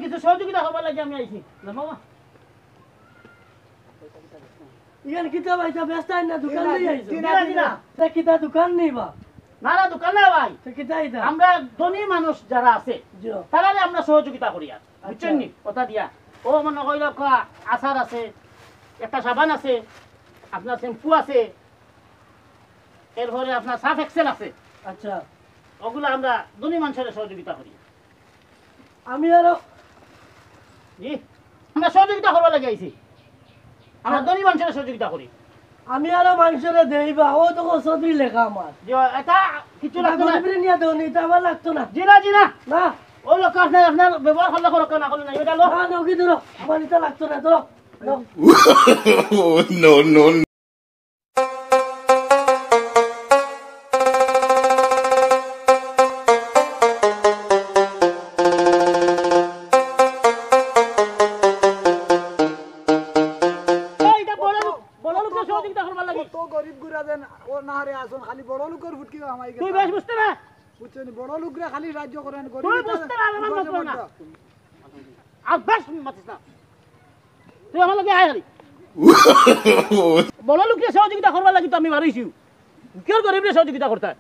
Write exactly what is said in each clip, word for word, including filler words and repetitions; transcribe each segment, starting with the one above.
কিছু সহযোগিতা করবার লাগি আমি আইছি। না বাবা। ইখান কিতা ভাই, ইটা বেচতায় না, দোকান জি না, লই জি আইছো? না, জি না, জি না। জি না। ইটা কিতা দোকান নি বা? না, না, দোকান না ভাই। তো কিতা ইটা? আমরা ধনী মানুষ যারা আছে, জি। তারারে আমরা সহযোগিতা করি আর। আচ্ছা। বুঝছইন নি? কথা দিয়া। ও মনে কইল কা-, আচার আছে, একটা সাবান আছে, আপনার শ্যাম্পু আছে, এরপরে আপনার সার্ফ এক্সেল আছে। আচ্ছা। ওগুলা আমরা ধনী মানুষের সহযোগিতা করি। আমি আরো জি, আমরা সহযোগিতা করবার লাগি আইছি। আমরা ধনী মানুষের সহযোগিতা করি। আমি আরো মানুষরে দেই বা, ও তো কসবি লেখা আমার। জি, এটা কিছু এটা লাগতো না। গরিবরে নিয়া দেও নি, এটা আমার লাগতো না। জি না, জি না। না। ওই লোক আপনার, আপনার ব্যবহার করলে করুক, না করলে নাই, ওটা লো। না, না, ওকে ধরো, আমার এটা লাগতো না, ধরো। নাও। Oh, no, no, no। এই, এটা বড় লোক, বড় লোকরে সহযোগিতা করবার লাগি। কত গরিব গুড়া যেন ও না রে আসুন, খালি বড় লোকর ফুটকি হামাই গেছে। তুই বেশ বুঝতে না? বুঝছো নি? বড় লোকরে খালি সাহায্য করেন, গরিব তুই বুঝতে না, আমার মতলব না। আর বেশ মাতিস না। তুই আমার লগে আয় খালি। বড় লোকরে সহযোগিতা করবার লাগি তো আমি বাড়াইছি। কেউ গরিবরে সহযোগিতা করতে হয়?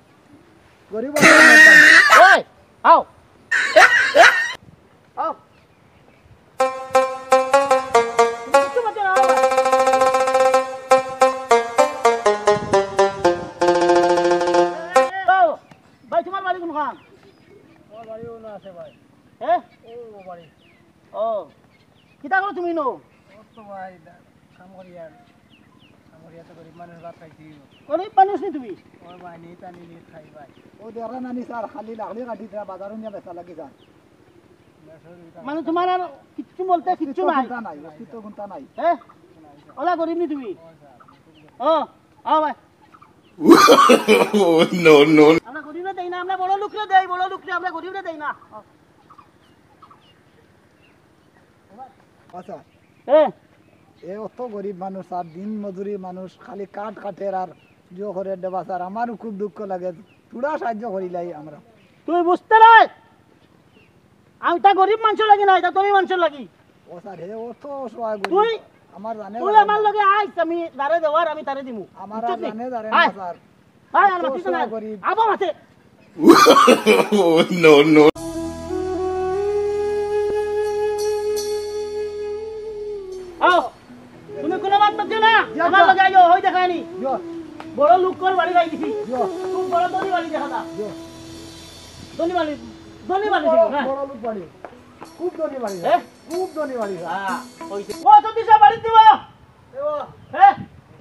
গরিব ওই, আও। আও। ও, ভাই, তোমার বাড়ি কোনখান? আমার বাড়ি অনো আছে ভাই। হ্যাঁ? ও বাড়ি। ও, কিতা করো তুমি নু? ও তো ভাই, দা-, কাম করি আর, কাম করি আর তো গরিব মানুষ ভাত খাইতে অইবো। গরিব মানুষ নি তুমি? ও ভাই, নি তা নি, নি খাই ভাই। ও দেখরা নানি স্যার, খালি লাকড়ি কাটি দেরা বাজারো নিয়া বেচা লাগি স্যার। মানে তোমার আর কিচ্ছু বলতে কিচ্ছু অস্তিত্ব নাই? কোনটা নাই, অস্তিত্ব কোনটা নাই। হ্যাঁ? ওলা গরিব নি তুমি? ও স্যার। ও, আও ভাই। Oh, no, no। আমরা গরিবরে দেই না, আমরা বড় লোকরে দেই, বড় লোকরে, আমরা গরিবরে দেই না। আচ্ছা। এ? এ অত গরিব মানুষ, আর দিন মজুরি মানুষ, খালি কাঠ কাটের আর জো করের দেবা স্যার, আমারও খুব দুঃখ লাগে। থুড়া সাহায্য করিলাই আমরা। তুই বুঝতে নাই? আমি তা গরিব মানুষর লাগি না, এটা ধনী মানুষর লাগি। ও স্যার, হে অত অসহায় গরিব। তুই, আমার জানে তুই জানে আমার না। লগে আইস, আমি দারে দেওয়ার, আমি তারে দিমু। আমার বুঝছত আর নি? জানে জানে আয়। না স্যার। আয়, আর অত মাতিস না। অসহায় গরিব। আবার মাতে। Oh, no, no। আও, তুমি কোনো মাত মাতিও না, জি, আমার আচ্ছা। লগে আইও, ওই দেখায়নি। জি। বড় লোকর বাড়ি যাই দিছি। জি। খুব বড় ধনী বাড়ি দেখা না। জি। ধনী বাড়ি, ধনী বাড়ি বড়, ছিল, হ্যাঁ। বড় লোক বাড়ি। খুব ধনী বাড়ি। হ্যাঁ? খুব ধনী বাড়ি। হ্যাঁ, ওই যে। ও, সতীশ, বাড়ি দিবা? এ বাবা। হ্যাঁ?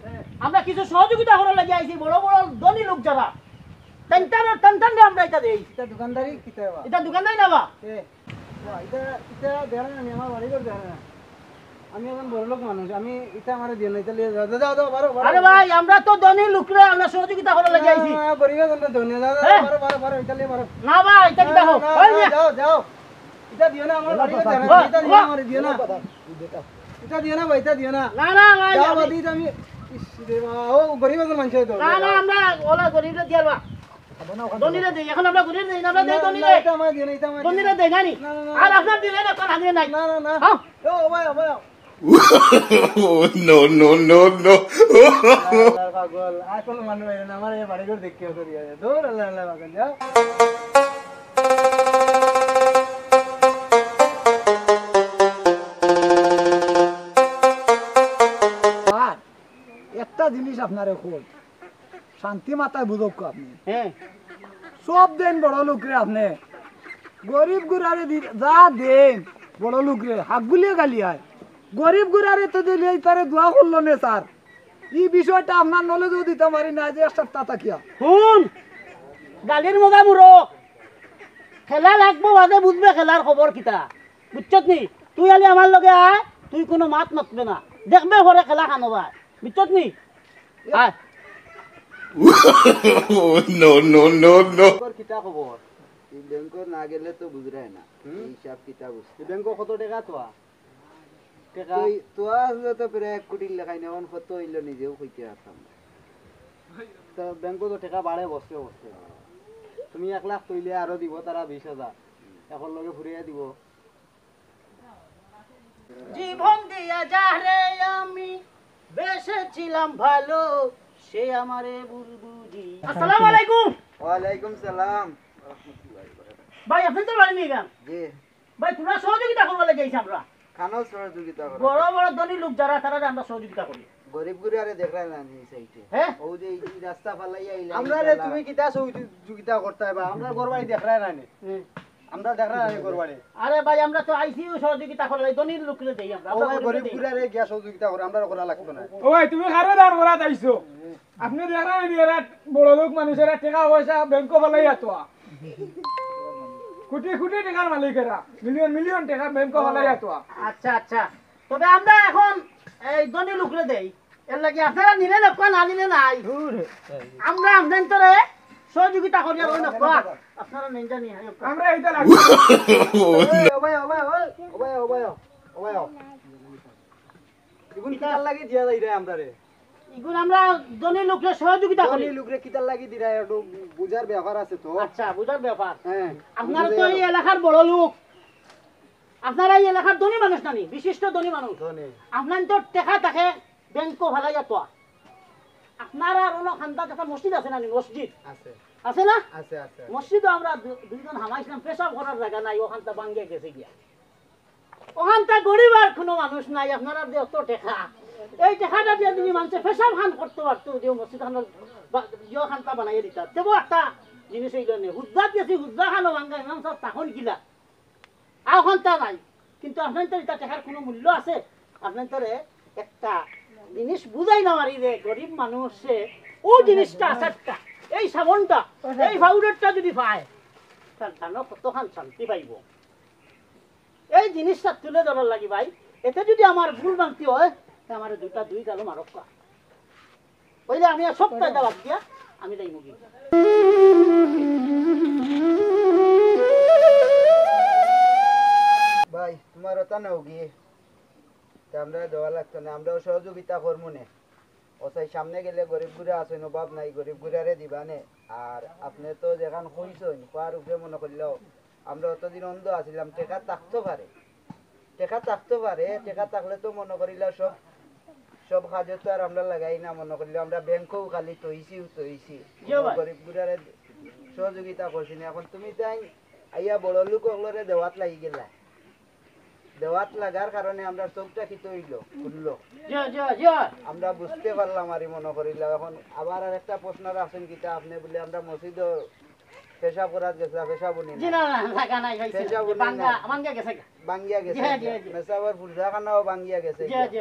হ্যাঁ। আমরা কিছু সহযোগিতা করার লাগি আইছি, বড় বড় ধনী লোক যারা। টেনটান, টেনটান রে আমরা এটা দেই। এটা দোকানদারি কিতা বা? এটা দোকানদারি না বা? এ, বা, এটা, এটা দেখার না, আমি আমার বাড়ি ঘর দেখার না। আমি এখন বড় লোক মানুষ, আমি এটা আমারে দিও না, এটা লিয়ে যাও, যাও, যাও, বারো, বারো। আরে ভাই, আমরা তো ধনী লোক রে, আমরা সহযোগিতা করার লাগি না, আইছি। না, না, গরিব এখন তো ধনী, যাও, যাও, হ্যাঁ? বারো, বারো, বারো, এটা লিয়ে বারো। না ভাই, এটা না, কিতা না, হোক? না, ওই না, মিয়া। যাও, যাও। এটা দিও না, আমার বাড়ি ঘর দেখার না, বাহ, এটা দিও না, বাহ। আমারে দিও না। এটা দিও না ভাই, এটা দিও না। না, না, ভাই, যাও, আমি বাদ দিও, আমি, ইস রে বাবা, ও গরিব একজন মানুষ হয়তো। না, না, আমরা ওলা গরিবরে দিয়ার বা। ধনীরে দেই, এখন আমরা গরিব দেই না, আমরা দেই না, ধনীরে। না, এটা আমার দিও না, এটা আমার দিও না। ধনীরে দেই না নি? না, না, না, আর না। আপনার দিলে না, কোন হাজিরে নাই? না, না, না। হ্যাঁ? ও ভাই, ও ভাই। Oh, no, no, no, no। আল্লাহ পাগল, আর কোনো মানুষ আইলো না, আমার এই বাড়ি ঘর দেখতে হবে, ঠিক আছে? দৌড়, আল্লাহ, আল্লাহ পাগল, যাও। আর একটা জিনিস আপনারে কই, শান্তি মাথায় বুঝউক্কা আপনে। হ্যাঁ। সব দেইন বড় লোকরে আপনে। গরিব গুড়ারে দি-, যা দেইন বড় লোকরে, হাগুলিয়ে গালি আয়। গরিব গুড়ারে তো দিলে ইতারে দোয়া করলো নে স্যার। ই বিষয়টা আপনার নলেজও দিতাম পারি না যে এক সপ্তাহ থাকিয়া। হুন, গালির মজা মুরো। খেলা লাগবো বাদে বুঝবে খেলার খবর কিতা। বুঝছত নি? তুই খালি আমার লগে আয়, তুই কোনো মাত মাতবে না। দেখবে পরে খেলা খানো যায়। বুঝছত নি? আয়। Oh, no, no, no, no। ব্যাংকর কিতা খবর? এই ব্যাংকর না গেলে তো বুঝরায় না। হুম? এই হিসাব কিতাব বুঝতে। এই ব্যাংকো কত টেকা তোয়া? টেকা? তো এই তোয়া আছে তো প্রায় এক কোটির লেখাই না, এখন কত অইলো নিজেও কইতে পারতাম না। তো ব্যাংকো তো টেকা বাড়ে বছরে বছরে। তুমি এক লাখ থইলে আরো দিব তারা বিশ হাজার। এখন লগে ফুরাইয়া দিব। জীবন দিয়া যারে আমি বেসেছিলাম ভালো, সে আমারে ভুল বুঝি। আসসালামু আলাইকুম। ওয়ালাইকুম সালাম। ভাই, আপনি তো বাড়ি নিয়ে যান। জি। ভাই, তোমরা সহযোগিতা করবার লাগি আইছি আমরা। খানো সহযোগিতা করো। বড় বড় ধনী লোক যারা, তারা আমরা সহযোগিতা করি। গরিব গুরিয়ারে দেখরা না নি সাইডে। হ্যাঁ? ও যে এই রাস্তা ফালাইয়া আইলা, আমরা রে, তুমি কিতা সহযোগিতা করতে বা? আমরা ঘর বাড়ি দেখরা না নি। হুম। আমরা দেখরা না নি ঘর বাড়ি। আরে ভাই, আমরা তো আইসিও সহযোগিতা করলাই, ধনীর লোকরে দেই আমরা। ও আমরা ভাই, গরিব গরিব লোকরে দেই। গুরিয়ারে গিয়া সহযোগিতা করে, আমরা করা লাগতো না। ও ভাই, তুমি কারে দান করাত আইছো? আপনি দেখরা না নি, এরা বড় লোক মানুষ, এরা টেকা পয়সা ব্যাংকো ফালাইয়া তো কোটি কোটি টেকার মালিক এরা, মিলিয়ন মিলিয়ন টেকা ব্যাংকো ফালাইয়া তো। আচ্ছা, আচ্ছা, তবে আমরা এখন এই ধনী লোকরে দেই, এর লাগি আপনারা নিলে নেউক্কা, না নিলে নাই। আমরা আপনাইন্তরে সহযোগিতা করি আর ওই নেউক্কা, আপনারা নেন জানি। আমরা এইটা লাগি। ও ভাই, ও ভাই, ও ভাই, ও ভাই, ও ভাই, ও ভাই, ও। ইগুন কিতার লাগি দিয়া যাইরা আমরারে? ইগুন আমরা ধনী লোকরে সহযোগিতা করি। ধনী লোকরে কিতার লাগি দিরা, একটু বুঝার ব্যাপার আছে তো। আচ্ছা, বুঝার ব্যাপার। হ্যাঁ, আপনারা তো এই এলাকার বড় লোক, আপনারা এই এলাকার ধনী মানুষ নানি, বিশিষ্ট ধনী মানুষ। ধনী। আপনাইন্তর টেকা থাকে ব্যাংকো ফালাইয়া তো। আপনারার অনো খান্দাত একটা মসজিদ আছে নানি, মসজিদ? আছে। আছে না? আছে, আছে। মসজিদো আমরা দু-, দুইজন হামাইছিলাম, পেশাব করার জাগা নাই, অখানতা ভাঙ্গিয়া গেছে গিয়া। অখানতা গরিব আর কুনু মানুষ নাই, আপনারার যে অত টেকা, এই টেকাটা দিয়া যদি মানষে পেশাব খান করতে পারতো, যে মসজিদ খানর বা-, ইয়ে খানতা বানাইয়া দিতা, তেবো একটা জিনিস অইলো নে। হুজ্জাত গেছি, হুজ্জা খানো ভাঙ্গা, ইমাম সাব তখন কিলা? আর অখানতা নাই। কিন্তু আপনাইন্তর ইতা টেকার কুনু মূল্য আছে? আপনাইন্তরে একটা জিনিস বুঝাই না পারি যে গরিব মানুষে ও জিনিসটা আছে একটা, এই সাবনটা, এই পাউডারটা যদি পায়, তার জানো কতখান শান্তি পাইবো। এই জিনিসটা তুলে ধরার লাগি ভাই, এতে যদি আমার ভুল ভ্রান্তি হয়, তে আমারে দুইটা দুই গালো মারক্কা। অইলে আমি আর সপ্তাহ বাদ দিয়া আমি যাইমুগি। ভাই, তুমার ওটা নেওগি, তে আমরা দেওয়া লাগতো না, আমরাও সহযোগিতা করমু নে। ও চাই সামনে গেলে গরিব গুরা আছইন, অভাব নাই, গরিব গুরারে দিবা নে। আর আপনে তো যেখান কইছইন, কওয়ার উপরে মনো করিলাও, আমরা অতদিন অন্ধ আছিলাম, টেকা থাকতো পারে, টেকা থাকতো পারে, টেকা থাকলে তো মনো করিলাও সব, সব কাজে তো আর আমরা লাগাই না, মনো করিলাও আমরা ব্যাংকও খালি তইছি, তইছি। জি ভাই। গরিব গুরারে সহযোগিতা করছি না। এখন তুমি তাই আইয়া বড় লোক অকলরে দেওয়াত লাগি গেলা। দেওয়াত লাগার কারণে আমরার চউখটা কিতা অইলো? খুললো। জি, জি, জি। আমরা বুঝতে পারলাম আর ই মনো করিলাম। এখন আবার আরেকটা প্রশ্ন রাখছইন কিতা, আপনে বুলে আমরা মসজিদো পেশাব করাত গেছিলা, পেশাব উনি জি, নাই। না, না, লাগা নাই, ভাই, পেশাব উনি ভাঙ্গা, নাই। ভাঙ্গা গেছে গা। ভাঙ্গিয়া গেছে জি, গা। জি, জি। মেসাবর ফুরজাখানাও ভাঙ্গিয়া গেছে জি, গা। জি।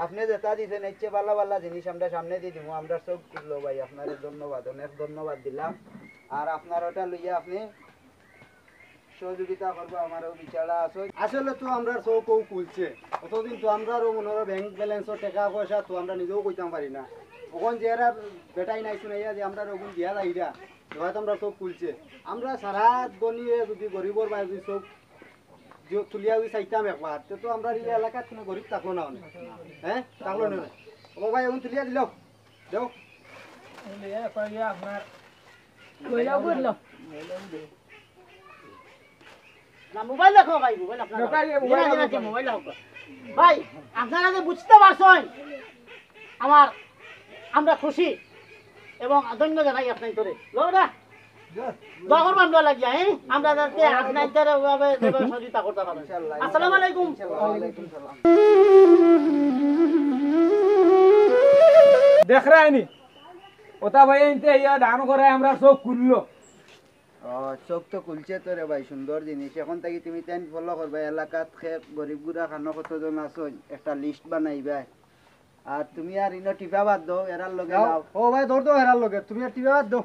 আপনে যেটা দিছেন, এর চেয়ে ভালা ভালা জিনিস আমরা সামনে দি দিমু। আমরার চউখ খুললো ভাই, আপনারে ধন্যবাদ, অনেক ধন্যবাদ দিলাম। আর আপনার ওটা লইয়া আপনে সহযোগিতা করবা, আমারও বিচারা আছে। আসলে তো আমরার চউখও খুলছে, অতদিন তো আমরারও মনে হয় ব্যাংক ব্যালেন্সও টেকা পয়সা তো আমরা নিজেও কইতাম পারি না। অখন যে এরা বেটাইন আইছইন আইয়া যে আমরারে অগুন দিয়া যাইরা, এবার তো আমরার চউখ খুলছে। আমরা সারা ধনীয়ে যদি গরিবর ভাই যদি চউখ যে তুলিয়া যদি চাইতাম একবার, তে তো আমরার ই এলাকাত কুনু গরিব থাকলো না অনে। হ্যাঁ, থাকলো না। ও ভাই, অগুন তুলিয়া দিলাও, দেও। না, মোবাইল রাখো ভাই, মোবাইল আপনার। মোবাইল, মোবাইল জি, না, জি, না, জি, রাখো। মোবাইল রাখো। ভাই, আপনারা যে বুঝতে পারছইন, আমার, আমরা খুশি এবং ধন্য জানাই আপনাইন্তরে। লও না? দোয়া করবা আমরা লাগিয়া, হ্যাঁ? আমরা যাতে আপনাইন্তরে ওভাবে যেভাবে সহযোগিতা করতে পারেন। ইনশাআল্লাহ, আসসালামু আলাইকুম। ইনশাআল্লাহ, ওয়ালাইকুম সালাম। দেখরায়নি? ওটা ভাই, এনতে ইয়া দান করে আমরার চউখ খুললো। ও, চউখ তো খুলছে তো রে ভাই, সুন্দর জিনিস। এখন থাকি তুমি তাইন ফলো করবা, এলাকাত খে-, গরিব গুরা খানো কতজন আছইন, একটা লিস্ট বানাইবা। আর তুমি আর ইনো টিপা বাদ দেও, এরার লগে যাও। যাও। ও ভাই, দৌড় দেও এরার লগে, তুমি আর টিপা বাদ দেও।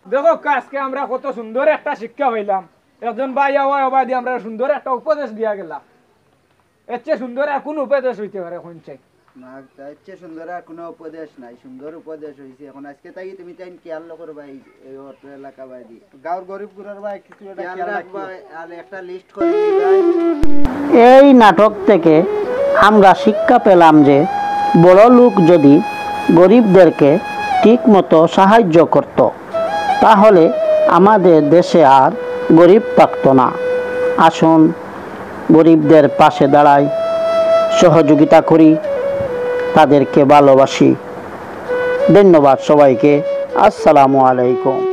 দেখো, আজকে আমরা কত সুন্দর একটা শিক্ষা পাইলাম। একজন ভাই আওয়া, আওয়া দি আমরারে সুন্দর একটা উপদেশ দিয়া গেলা। এর চেয়ে সুন্দর আর কোন উপদেশ অইতে পারে, কইন চাই? না, তার চেয়ে সুন্দর আর কোনো উপদেশ নাই, সুন্দর উপদেশ অইছে। এখন আজকে থাকি তুমি তাইন খেয়াল করবা এই, এই অত্র এলাকা বাদি। গাঁওর গরিব গুরার ভাই কিছু একটা খেয়াল খেয়াল রাখবা, রাখবা। আর একটা লিস্ট করে দিবা। এই নাটক থেকে আমরা শিক্ষা পেলাম যে বড় লোক যদি গরিবদেরকে ঠিক মতো সাহায্য করত, তাহলে আমাদের দেশে আর গরিব থাকতো না। আসুন, গরিবদের পাশে দাঁড়াই, সহযোগিতা করি, তাদেরকে ভালোবাসি। ধন্যবাদ সবাইকে। আসসালামু আলাইকুম।